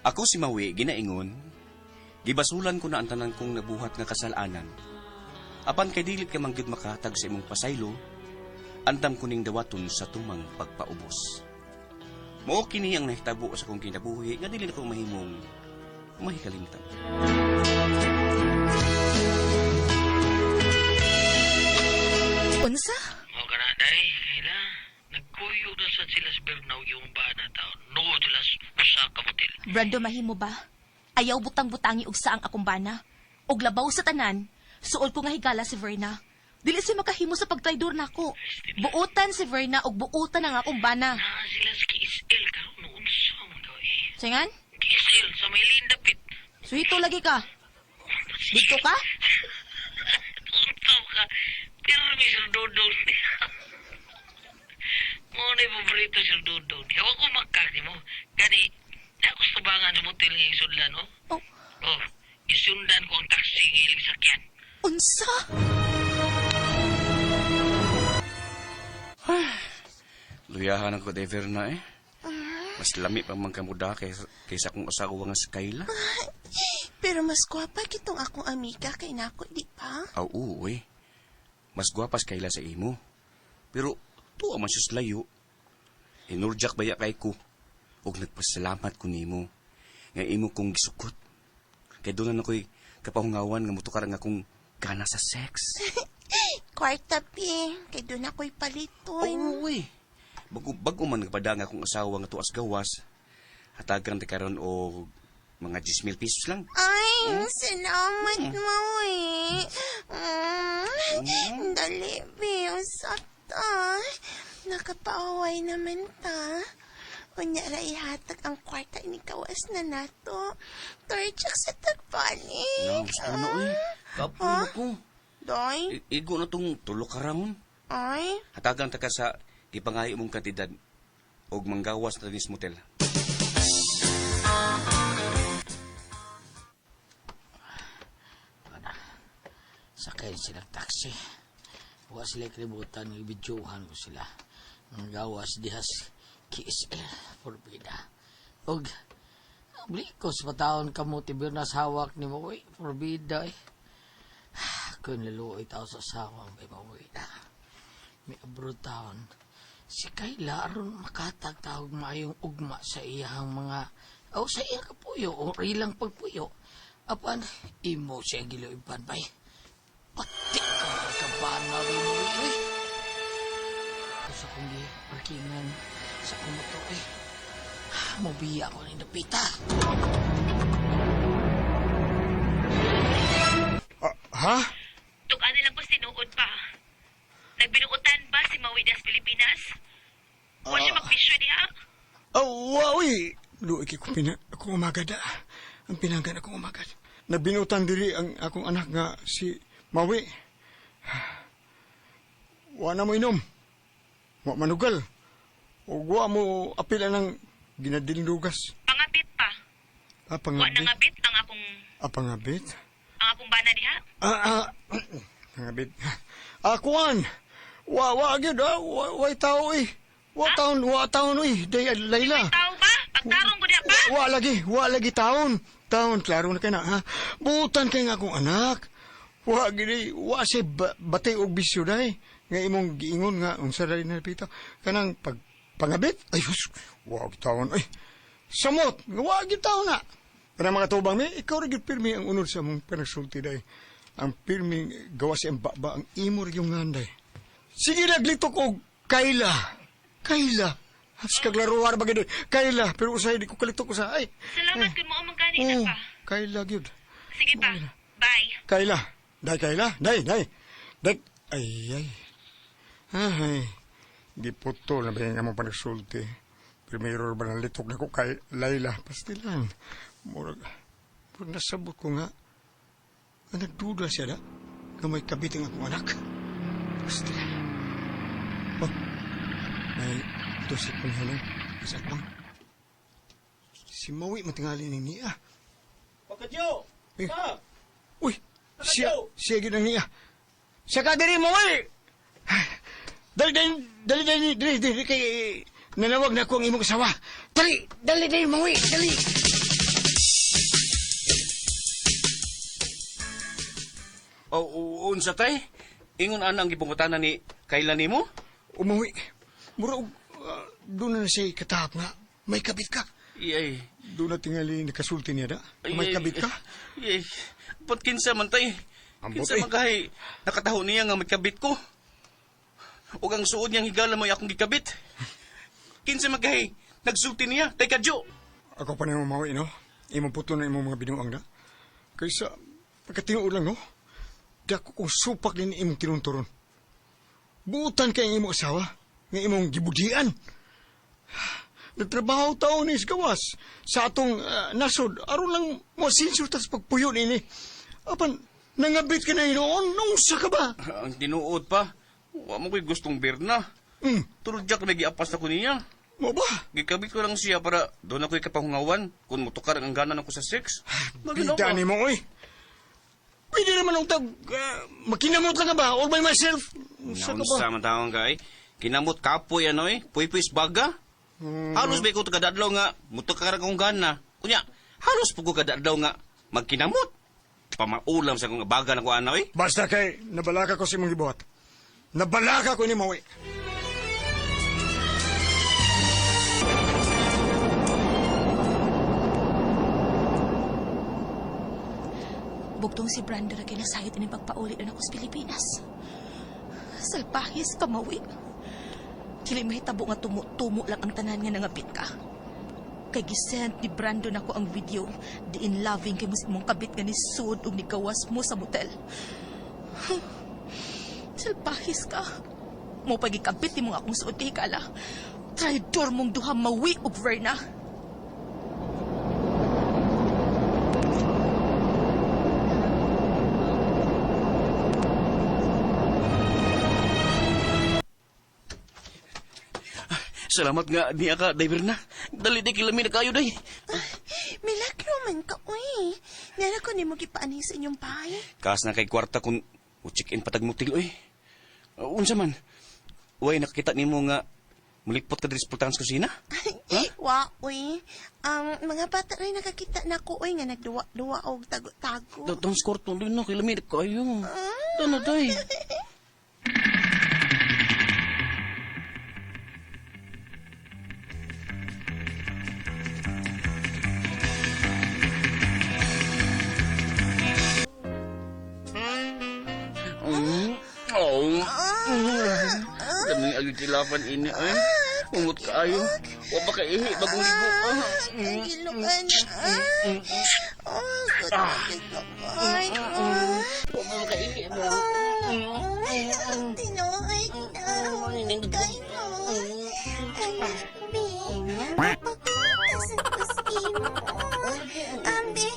Ako si Maui, ginaingon, gibasulan ko na ang tanan kong nabuhat nga kasalanan. Apan kay dili ka manggid makahatag sa imong pasaylo, andam ko ning dawaton sa tumang pagpaubos. Mao kini ang nahitabo sa akong kinabuhi nga dili na ko mahimong mahikalimtan. Unsa? Mao ka na, day. Kaila. Nagkuyo na sa sila sa Bernau yung bana taon. Nood sila usa ka motel. Brando, mahimo ba? Ayaw butang-butangi og saang akong bana. Og labaw sa tanan, suol ko nga higala si Verna. Dili siya makahimo sa pagtraidor nako. Buotan si Verna og buotan ang akong bana. Naa sila sa KSL karon noon sa man ka eh. Singan? KSL sa may lindapit. Suhito lagi ka. Dito ka? Untaw ka. Pero may Sir Dodong. Mo na yung paborito Sir Dodong. Ewan ko magkak mo. Gani, nakustubangan sa motel nga isudlan, oh. Oh, Oh, isundan ko ang taxi nga ilang sakyan. unsa? Luyahan ako kay Verna eh. Mas lami pa man kamuda kaysa kung asawa nga si Kayla. Pero mas gwapa kitong akong amiga kay nako, di pa? Aw, oo eh. Mas gwapas Kayla sa imo. Pero tuwa man siya sa layo. Inurjak baya kay ko. Og nagpasalamat ko nimo. Nga imo kong gisukot. Kay doon na ako'y kapahungawan nga mutukar nga akong gana sa sex. Kwarta, pi. Kay doon ako'y paliton. Oo eh. Bago, bago man nagpada nga akong asawa nga tuas gawas. Hatagan ta karon og mga 10,000 pesos lang. Ay, salamat mo eh. Dali, pi. Sakta. Nakapaaway naman ta. Unya ra ihatag ang kwarta ni kawas na nato. Torchak sa tagbalik. Na, gusto na oy. Kapoy na ko. Doy? Igo na tong tulo ka ramon. Ay? Hatagan ta ka sa gipangayo mong kantidad og manggawas na dinis motel. Sakay sila taxi. Wa sila kalibutan, ibidyuhan ko sila. Ang gawas dihas KSL Forbida. Og, blikos pataon kamo ti Bernas hawak ni mo, uy, Forbida eh. Kun laluoy tao sa asawa may mauwi na. May abroad taon. Si Kayla aron makatag tawag maayong ugma sa iyang mga o sa iyang kapuyo o ilang pagpuyo. Apan imo siya giluiban bay. Pati ka kabana rin mo eh. Sa kong gi parkingan sa akong motor eh. Mobiya ko ni Dapita. Ha? Tukaan lang ko sinuod pa. Nagbinuutan ba si Maui das Pilipinas? Wa siya magbisyo diha? Oh, wow, eh. Luoy kay ko pina, akong umagad, ah. Ang pinanggan akong umagad. Nagbinutan diri ang akong anak nga si Mawi. Wa na mo inom. Wa manugal. O wa mo apila ng ginadildugas. Pangabit pa. Ah, Wa pangabit. nangabit ang akong Ah, pangabit. ang akong bana diha. Ah, ah, pangabit. Ah, kuwan. Wa, wa, gyud, ah. Wa, wa tao, eh. Wa taon, wa taon, eh. Day, Layla. Tao ba? Pagtarong ko diha pa. Wa lagi taon. Taon, klaro na kay na, ha? Butan kay nga akong anak. Wa gini, wa siya batay og bisyo day. Nga imong giingon nga unsa dali na pita. Kanang pag pangabit, ay hus, wa gyud taon ay. Samot, nga wa gyud taon na. Kanang mga tubang mi, ikaw ra gyud pirmi ang unod sa among panagsulti day. Ang pirmi gawas ang baba ang imo ra gyud nganday. Sige naglitok og Kayla. Kayla. Has kaglaruar ba gyud? Kayla, pero usahay di ko kalitok usahay. Salamat kun mo man gani na Oh, pa. Kayla gyud. Sige pa. Bye. Kayla. Day Kayla, day day. Day ay ay. Ay. Giputol na ba yung among panagsulti? Primero ba nang litok na ko kay Layla? Pastilan. Murag, murag nasabot ko nga. Nga nagduda siya da. Nga may kabit ang akong anak. Pastilan. Oh, may dosi kong heleng. Sa atbang. Si Maui matingali ni niya. Pagkadyo! Eh. Pa! Uy, siya, siya gyud ang niya. Siya ka diri mo, uy! Dali, dali, dali, dali, dali, dali, kay nanawag na ko ang imong asawa. Dali, dali, dali, mo, uy, dali. O, unsa tay? Ingon ana ang gipangutana ni Kayla nimo? Umuwi. Mura og doon na siya katahap nga. May kabit ka. Iyay. Doon na tingali nakasulti niya da. May Ay, kabit ka. Ay, ba't kinsa man tay? Ambot, Kinsa eh. man kahay nakataho niya nga may kabit ko. Ug ang suod niyang higala mo'y akong gikabit. Kinsa man kahay nagsulti niya tay kadyo. Ako pa na mawi, no? Imong puto na imong mga binuang da. Kaysa, pagkatinuod lang, no? Dako kong supak din imong tinunturon. Buutan kay ang imong asawa, nga imong gibudian. Nagtrabaho taon ni gawas sa atong nasod, aron lang mo tas pagpuyo nini. Apan, nangabit ka na hinoon, nung sa ka ba? Ang tinuod pa. Wa mo ko'y gustong Berna. Tulad Jack may giapas na ko niya. Mo ba? Gikabit ko lang siya para doon ako'y kapahungawan kung mutukar ang gana ko sa sex. Maginaw Bida ba? ni mo, oy. Pwede naman ang tag, makinamot lang ka ba? All by myself. Unsa ka ba? Naunsa man taong kay. Kinamot kapoy ano eh. Puy-puy baga. Halos ba ko kadadlaw nga mutukar akong gana. Kunya, halos po ko kadadlaw nga magkinamot. Pamaulam sa kong baga na ko ano eh. Basta kay, nabalaka ko sa imong gibuhat. Nabalaka ko ni Maui. Bugtong si Brando na kinasayot ini pagpauli na ako sa Pilipinas. Salpahis pamawi. Dili mahitabo nga tumo-tumo lang ang tanan nga nangabit ka. Kay gisend ni Brando nako ang video diin loving kay mas imong kabit nga ni sud ug nigawas mo sa motel. Salpahis ka. Mo pagikabit nimo akong suod kay higala. Traidor mong duha mawi og Verna. Salamat nga niya ka, driver na. Dali di kilami na kayo day. Milagro man ka, uy. Nara ko nimo gipaanhi sa inyong bahay. Kas na kay kwarta kung check-in patag motel oy. Unsa man? Uy, nakakita nimo nga mulipot ka diri sa pultahan sa kusina? Ha? Wa, uy. Ang mga bata rin nakakita na ko, uy, nga nagduwa-duwa og tago-tago. Datong sa kwarto din na, kilami na kayo. Ano day? Oh. Daming agitilapan ini ay. Umot kaayo. Wa pa kaihi bagong ligo pa. Ang gilukan. Oh, good ay. Wa pa kaihi ba. Tinuod na. Kayo. Ambi, pagkutas ang tuskin mo. Ambi,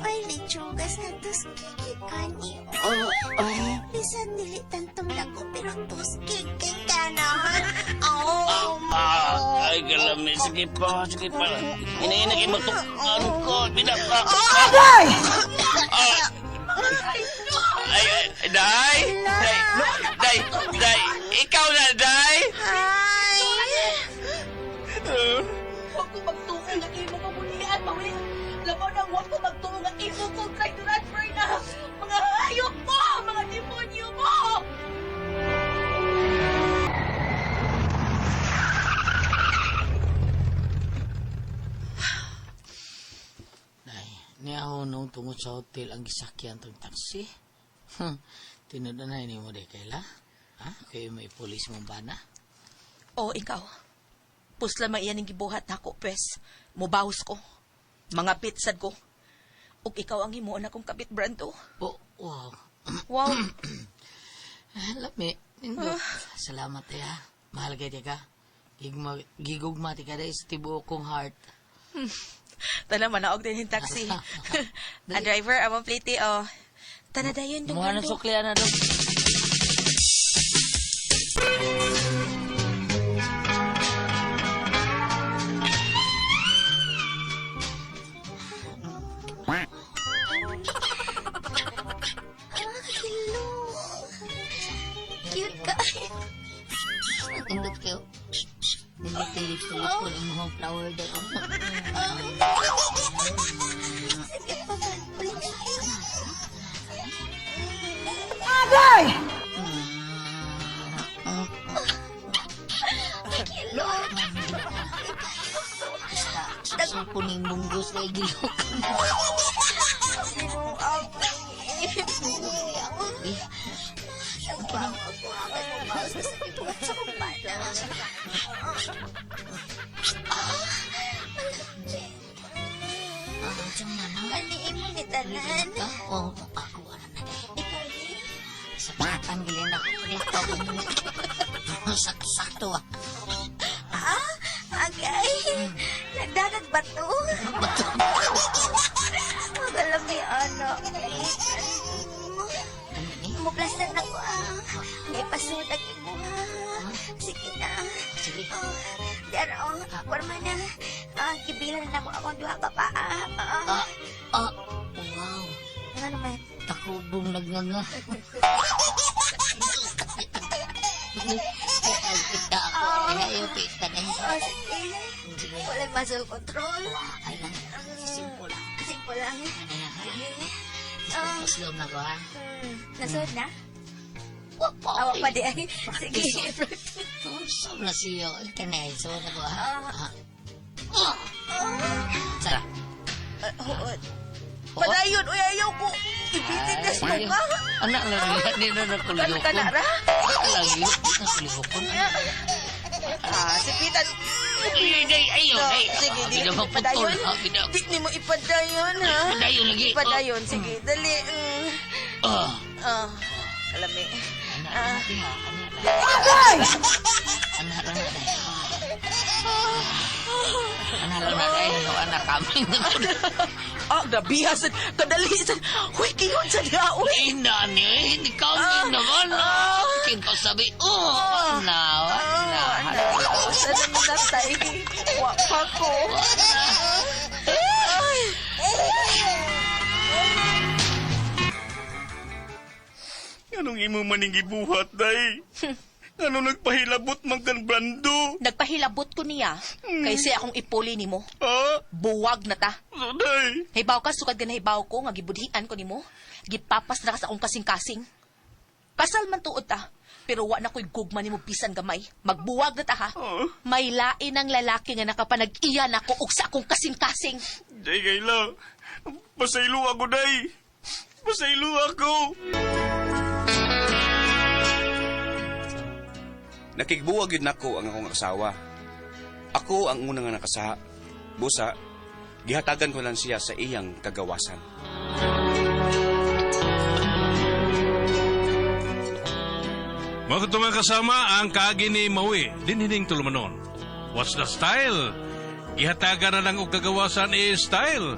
ay lechugas na tuskikit ani. Bisan dili tantong lako pero tuskikit ka naman. Oh, Ay kalami sige pa, sige pa. Inaina kay matukan ko. Binaka. Agay! Ay, ay, day! Day! Day! Day! Ikaw na, day! Hi! Huwag ko magtuo nga imo kamulian, mawi. Labaw na huwag ko magtuo nga imo kong traidoran, Ferna. Mga hayop mo! Mga demonyo mo! Nay, niya nung tungod sa hotel ang gisakyan tong taxi. Tinuod na ni mo di kaila. Ha? Kayo may pulis mong bana? O, ikaw. Pusla man iyan ang gibuhat nako, pwes. Mubahos ko. Mga pitsad ko. Ug ikaw ang himuon akong kabit, Brando. Oh, wow. Wow. Lami. Nindot. Salamat eh ha. Mahal kay ka. Gigma, gigugma ti ka dahil sa tibuok kong heart. Tala, manaog din yung taxi. A driver, among plate, oh. Tana dayon, dong, Mukha ng Brando. sukli na dong. Ah, hello. Cute ka. Nindot kayo. Nindot kayo lips-lips ko ng mga flower dahil. Sige pa, please. Agay! Basta, sa kuning bunggos na gilok. Kani imo ni tanan. Oo, ako wala na dahil. Ikaw ni. Sa patan, gilin ako. Sakto ah. Ah, agay. Nagdagag bato. Bato. Magalam ni ano. Muplastan ako ah. May pasudag imo ha. Sige na. Sige. Oh, Dara oh, warma na. Ah, gibilan na ako akong duha ka pa. Ah, ah. Ah, ah, wow. Ano naman? Takubong nagnganga. Ay, pita ako. Ay, ayaw, pita na. Oh, sige. Sige. Wala muscle control. Ay lang. Simple lang. Simple lang. Ano yan, ha? Sige. Ah, Slow na ko, ha? nasunod na? Wa pa. Awa pa di ay. Sige. Slow na siya. Kanay, slow na ko, ha? Ah. Ah. Sara. Huot. Padayon, uy, ayaw ko. Ibitin na Ay, siya. Anak lang, hindi na nakulihokon. Kana ra? Lagi, nakulihokon. Ah, sipitan. Ay, ay, ay, ay. Sige, Ah, di binaw mo ipadayon. putol, ah, binaw. Di ni mo ipadayon, ha? Ipadayon lagi. Ipadayon, sige. Dali. Ah. Ah, kalami. Anak Ah. lang natin, ha? Anak lang. Agay! Anak lang natin. Anak lang natin. Ano, anak kami. Ah, grabiha sa kadali sa. Huy, kihon sa diha, uy. Ay, nani, hindi ka naman. Ah. Kin ko sabi, oh, na, na, Ah, anak. Sa nang natay. Wa pa ko. Ay. Anong imo maning gibuhat, day? Ano nagpahilabot man kan Brando? Nagpahilabot ko niya kaysa akong ipuli nimo. Ha? Buwag na ta. So, day. Hibaw ka, sukad ka na hibaw ko, nga gibudhian ko nimo. Gipapas na ka sa akong kasing-kasing. Kasal man tuod ta, pero wa na ko'y gugma nimo bisan gamay. Magbuwag na ta ha. Oh. May lain ang lalaki nga nakapanag-iya nako og sa akong kasing-kasing. Day, Kayla. Pasaylo ako, day. Pasaylo ako. Nakigbuwag yun nako ang akong asawa. Ako ang una nga nakasaha. Busa, gihatagan ko lang siya sa iyang kagawasan. Mga mga kasama ang kaagi ni Maui, dinhining tulumanon. What's the style? Gihatagan na lang og kagawasan is style.